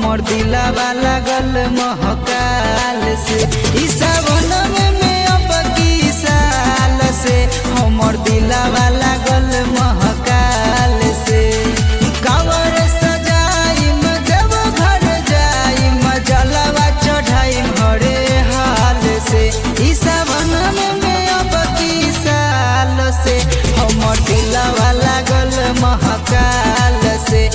हमर दिलवा लागल महकाल से। ई सावन में अब की साल से हमर दिलवा लागल महकाल से। कांवर सजाइम देव घर जाइम जलवा चढ़ाइम हरे हाल से। ई सावन में अब की साल से हमर दिलवा लागल महकाल से।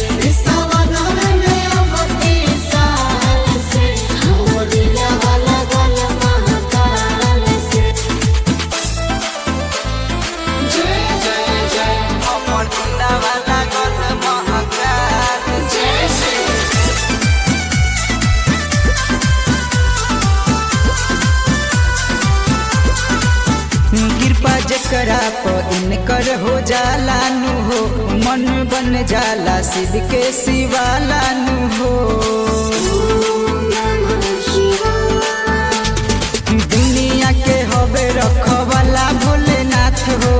सावन में अब की साल से हमर दिलवा लागल महाकाल से। जय जय जय हमर दिलवा लागल महकाल से। कृपा जकरा पर इनकर हो जाला नु हो, मन बन जाला शिव के शिवाला नु हो। नमः शिवाय। दुनिया के हवे रखवाला भोलेनाथ हो,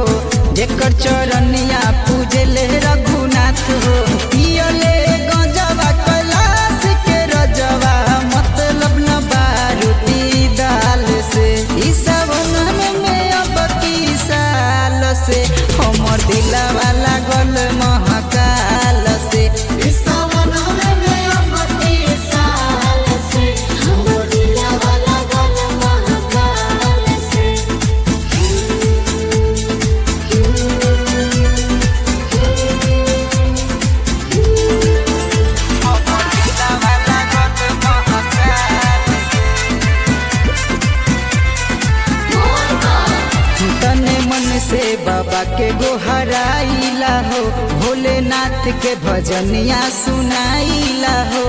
जेकर चरनिया पूजले रघुनाथ हो। पियले गंजवा कैलाश के रजवा मतलब न बारूदी दाल से। ई सावन में अब की साल से हमर दिलवा लागल महाकाल से। सावन में अब की साल से हमर दिलवा लागल महाकाल से। हमर दिलवा लागल महाकाल से। तने मन से बाबा के गोहराइला हो, भोलेनाथ के भजनिया सुनाइला हो।